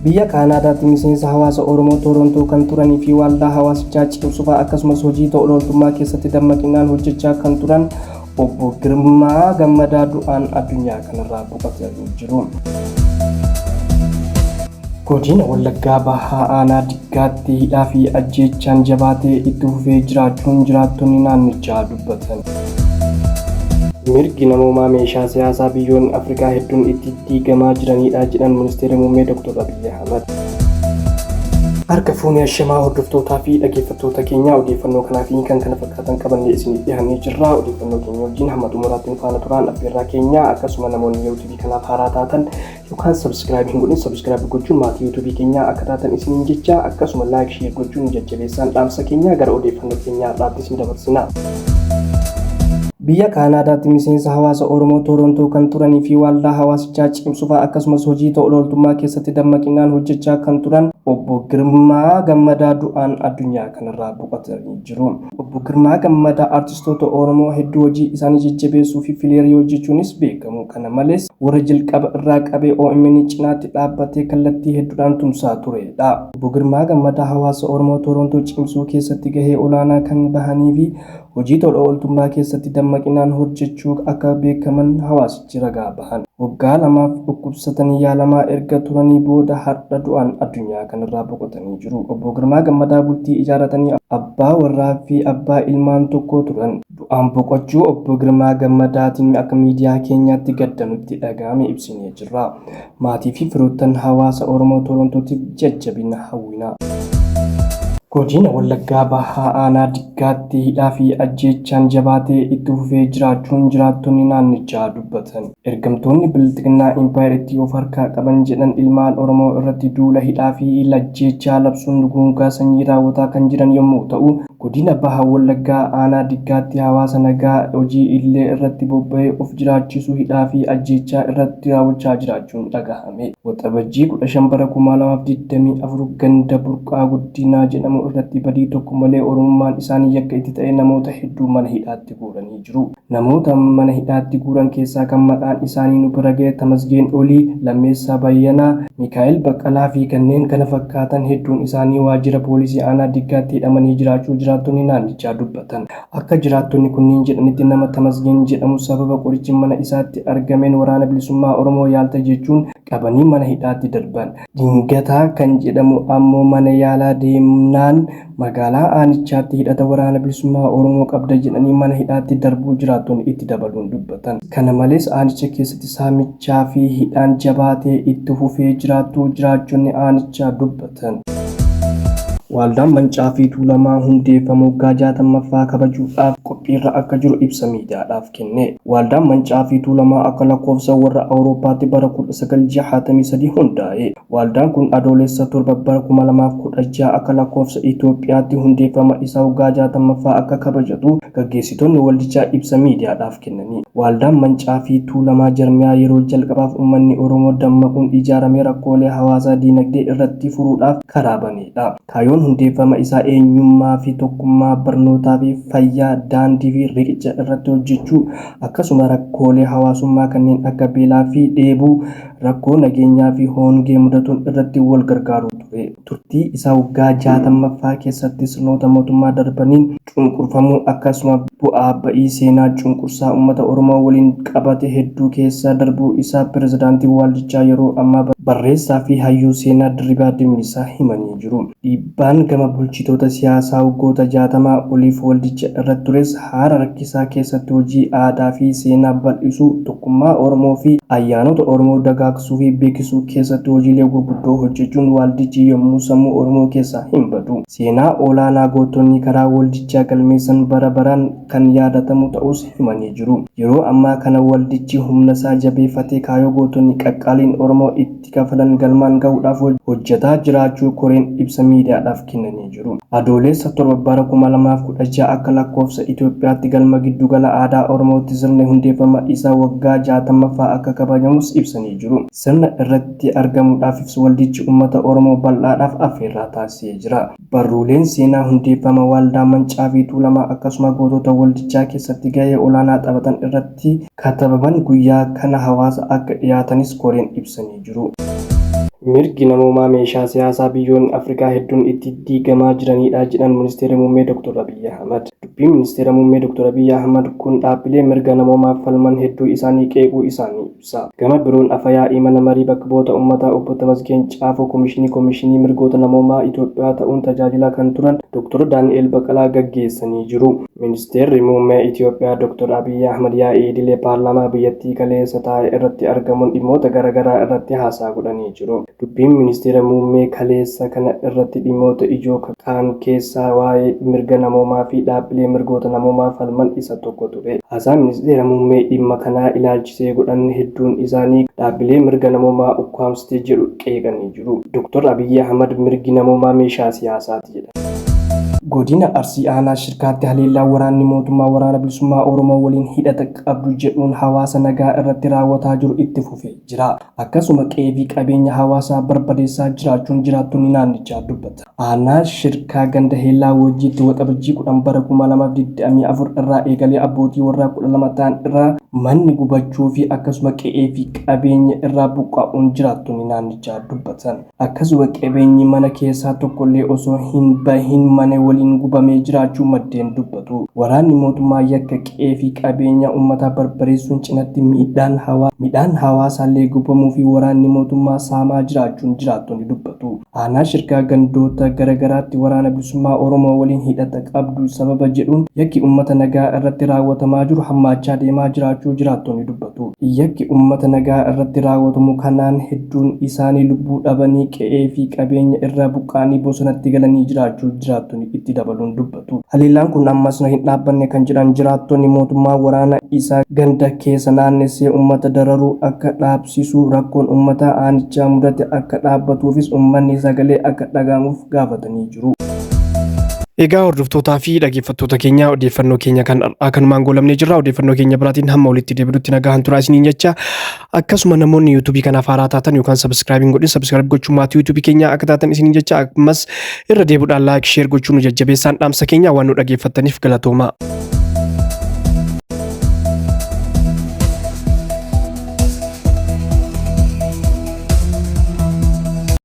Biyya Kaanaadaatti miseensa hawaasa Oromoo Toorontoo kan turanii fi waaldaa hawaasichaa cimsufaa akkasumas hojii tola ooltummaa keessatti dammaqinaan hojjechaa kan turan Obbo Girmaa Gammadaa du'aan addunyaa kanarraa boqotanii jiru. Godina Wallaggaa Bahaa Aanaa Diggaatti hidhaa fi ajjeechaan jabaatee itti fufee jiraachuun jiraattonni naannichaa dubbatan. Mirgi namoomaa meeshaa siyaasaa biyyoonni Afrikaa hedduun itti diigamaa jiranidha jedhan Ministeerri Muummee Dr. Abiyyi Ahmad. Harka fuunee ashamaa hordoftootaa fi dhaggeeffattoota keenyaa, odeeffannoo kanaa fi kan kana fakkaatan qabannee isiniif dhiyaannee jirra. Odeeffannoo keenya wajjin hamma xumuraatti nu faana turaan affeerraa keenya. Akkasuma namoonni YouTube kanaaf haaraa taatan yookaan subscribe hin godhin, subscribe gochuun maatii YouTube keenyaa akka taatan isiniin jecha, akkasuma like, share gochuun jajjabeessaan dhaamsa keenya. Gara odeeffannoo keenyaa har'aatti isin dabarsina. Biyya Kaanaadaatti miseensa hawaasa Oromoo Toorontoo kan turanii fi waaldaa hawaasichaa cimsufaa akkasumas hojii tola ooltummaa keessatti dammaqinaan hojjechaa kan turan Obbo Girmaa Gammadaa du'aan addunyaa kanarraa boqotanii jiru. Obbo Girmaa Gammadaa artistoota Oromoo hedduu hojii isaanii jajjabeessuu fi fileerii hojjechuunis beekamu. Kana malees warra jalqaba irraa qabee OMN cinaatti dhaabbatee kallattii hedduudhaan tumsaa turedha. Obbo Girmaa Gammadaa hawaasa Oromoo Toorontoo cimsuu keessatti gahee olaanaa kan bahanii fi hojii tola ooltummaa keessatti dammaqinaan hojjechuu akka beekaman hawaasichi ragaa bahan. Waggaa 2f dhukkubsatanii yaalamaa erga turanii booda har'a du'aan addunyaa kanarraa boqotanii jiru. Obbo Girmaa Gammadaa bultii ijaaratanii abbaa warraa fi abbaa ilmaan tokkoo turan. Du'aan boqochuu Obbo Girmaa Gammadaatiin akka miidiyaa keenyaatti gadda nutti dhaga'ame ibsinee jirra. Maatii fi firoottan hawaasa Oromoo Torontootiif jajjabina hawwina. Godina Wallaggaa Bahaa Aanaa Diggaatti hidhaa fi ajjeechaan jabaatee itti fufee jiraachuun jiraattonni naannichaa dubbatan. Ergamtoonni Bilxiginnaa impaayerittii of harkaa qaban jedhan ilmaan Oromoo irratti duula hidhaa fi ajjeechaa labsuun duguuggaa sanyii raawwataa kan jiran yommuu ta'u, Godina Baha Wallaggaa Aanaa Diggaatti hawaasa nagaa hojii idilee irratti bobba'ee of jiraachisu hidhaa fi ajjeechaa irratti raawwachaa jiraachuun dhagahame. Waxabajjii 15 bara 2024 ganda Burqaa Guddinaa jedhamu irratti badii tokko malee Oromummaan isaanii yakka itti ta'ee namoota hedduu mana hidhaatti guuranii jiru. Namoota mana hidhaatti guuran keessaa kan maqaan isaanii nu bira ga'e Tamasgeen Olii, Lammeessaa Bayyanaa, Mikaa'el Baqqalaa fi kanneen kana fakkaatan hedduun isaanii waajjira poolisii aanaa Diggaatti hidhamanii jiraachuu jiraattonni naannichaa dubbatan. Akka jiraattonni kunniin jedhanitti nama Tamasgeen jedhamu sababa qorichi mana isaatti argameen Waraana Bilisummaa Oromoo yaalta jechuun qabanii mana hidhaatti darban. Dingataa kan jedhamu ammoo mana yaalaa deemnaan magaalaa aanichaatti hidhata Waraana Bilisummaa Oromoo qabda jedhanii mana hidhaatti darbuu jiraattonni itti dabaluun dubbatan. Kana malees aanicha keessatti saamichaa fi hidhaan jabaatee itti fufee jiraachuu jiraachonni aanichaa dubbatan. Waldaan Mancaa fi Tuulamaa hundeeffama waggaa 60ffaa kabajuudhaaf qophiirra akka jiru ibsa miidiyaadhaaf kenne. Waldaan Mancaa fi Tuulamaa akka lakkoofsa warra Awurooppaatti bara 1963 hundaa'e. Waldaan kun Adoolessa 7 bara 2016 akka lakkoofsa Itoophiyaatti hundeeffama isaa waggaa 60ffaa akka kabajatu gaggeessitoonni waldichaa ibsa miidiyaadhaaf kennani. Waldaan Mancaa fi Tuulamaa jarmiyaa yeroo jalqabaaf uummanni Oromoo dammaquun ijaaramee rakkoolee hawaasaa diinagdee irratti furuudhaaf karaa baneedha. Kaayyoon hundeeffama isaa eenyummaa fi tokkummaa, barnootaa fi fayyaa, daandii fi riqicha irratti hojjechuu, akkasuma rakkoolee hawaasummaa kanneen akka beelaa fi dheebuu, rakkoo nageenyaa fi hongee mudatuun irratti wal gargaaruu ture. Turtii isaa waggaa 60ffaa keessatti sirnoota mootummaa darbaniin cunqurfamuu, akkasuma bu'aa ba'ii seenaa cunqursaa uummata Oromoo waliin qabate hedduu keessa darbuu isaa pirezidaantiin waaldichaa yeroo ammaa barreessaa fi hayyuu seenaa Dirribaa Dimmisaa himanii jiru. Dhiibbaan gama bulchitoota siyaasaa waggoota 60 oliif waldicha irratti tures haala rakkisaa keessatti hojii aadaa fi seenaa bal'isuu, tokkummaa Oromoo fi ayyaanota Oromoo dagaagsuu fi beeksisuu keessatti hojiilee gurguddoo hojjechuun waaldichi yommuu sammuu Oromoo keessaa hin badu. Seenaa olaanaa gootonni karaa waldichaa galmeessan bara baraan kan yaadatamu ta'uus himanii jiru. Yeroo ammaa kana waldichi humnasaa jabeeffatee kaayoo gootonni qaqqaaliin Oromoo itti kafalan galmaan gahuudhaaf hojjetaa jiraachuu koreen ibsa miidiyaadhaaf kennanii jiru. Adooleessa 7 bara 2016 akka lakkoofsa Itoophiyaatti galma Giddugala Aadaa Oromootti sirni hundeeffama isaa waggaa 60ffaa akka kabajamus ibsanii jiru. Sirna irratti argamuudhaafis waldichi uummata Oromoo bal'aadhaaf affeerraa taasisee jira. Barruuleen seenaa hundeeffama Waldaa Mancaa fi Tuulamaa akkasuma gootota waldichaa keessatti gahee olaanaa taphatan irratti katabaman guyyaa kana hawaasa akka dhiyaatanis koreen ibsanii jiru. Mirgi namoomaa meeshaa siyaasaa biyyoonni Afrikaa hedduun itti diigamaa jiranidha jedhan Ministeerri Muummee Dr. Abiyyi Ahmad. Dubbiin Ministeera Muummee Dr. Abiyyi Ahmad kun dhaabbilee mirga namoomaaf falman hedduu isaanii qeequu isaanii ibsa. Gama biroon afa yaa'ii mana marii bakka bu'oota uummataa obbo Tamasgeen Caafoo Komishinii Komishinii Mirgoota Namoomaa Itoophiyaa ta'uun tajaajilaa kan turan Dr. Daani'eel Baqqalaa gaggeessanii jiru. Ministeerri Muummee Itoophiyaa Dr. Abiyyi Ahmad yaa'ii idilee paarlaamaa biyyattii kaleessa taa'e irratti argamuun dhimmoota garaagaraa irratti haasaa godhanii jiru. Dubbiin ministeera muummee kaleessa kana irratti dhimmoota ijoo kaan keessaa waa'ee mirga namoomaa fi dhaabbilee mirgoota namoomaa falman isa tokko ture. Haasaa ministeera muummee dhimma kanaa ilaalchisee godhan hedduun isaanii dhaabbilee mirga namoomaa ukkaamsite jedhu qeeqanii jiru. Dr. Abiyyi Ahmad mirgi namoomaa meeshaa siyaasaati jedhan. Godina Arsii Aanaa Shirkaatti haleellaa waraanni mootummaa Waraana Bilisummaa Oromoo waliin hidhata qabdu jedhuun hawaasa nagaa irratti raawwataa jiru itti fufee jira. Akkasuma qe'ee fi qabeenya hawaasaa barbadeessaa jiraachuun jiraattonni naannichaa dubbatan. Aanaa Shirkaa ganda Heellaa Wajjiitti Waxabajjii 10 bara 2024 irraa eegalee abbootii warraa 12 ta'an irraa manni gubachuu fi akkasuma qe'ee fi qabeenya irraa buqqa'uun jiraattonni naannichaa dubbatan. Akkasuma qabeenyi mana keessaa tokkollee osoo hin bahin mana waliin gubamee jiraachuu maddeen dubbatu. Waraanni mootummaa yakka qe'ee fi qabeenya uummataa barbadeessuun cinatti miidhaan hawaa midhaan hawaasaallee gubamuu fi waraanni mootummaa saamaa jiraachuun jiraattonni dubbatu. Aanaa Shirkaa gandoota garagaraatti Waraana Bilisummaa Oromoo waliin hidhata qabdu sababa jedhuun yakki uummata nagaa irratti raawwatamaa jiru hammaachaa deemaa jiraachuu jiraattonni dubbatu. Yakki uummata nagaa irratti raawwatamu kanaan hedduun isaanii lubbuu dhabanii qe'ee fi qabeenya irraa buqqa'anii bosonatti galanii jiraachuu jiraattonni itti dabaluun dubbatu. Haleellaan kun ammas hin dhaabbanne kan jedhan jiraattonni mootummaa waraana isaa ganda keessa naannessee uummata dararuu akka dhaabsisu rakkoon uummataa aanichaa mudate akka dhaabbatuufis uummanni sagalee akka dhaga'amuuf gaafatanii jiru. Egaa hordoftootaa fi dhaggeeffattoota keenya odeeffannoo keenya kan har'aa kanumaan goolabnee jirra. Odeeffannoo keenya biraatiin hamma walitti deebinutti nagaan turaa isiniin jecha akkasuma namoonni yuutuubii kanaaf haaraa taatan yookaan sabiskiraayibii hin godhin sabiskiraayib gochuun maatii yuutuubii keenyaa akka taatan isiniin jecha ammas irra deebiidhaan laayik sheer gochuun nu jajjabeessaan dhaamsa keenya waan nu dhaggeeffattaniif galatooma.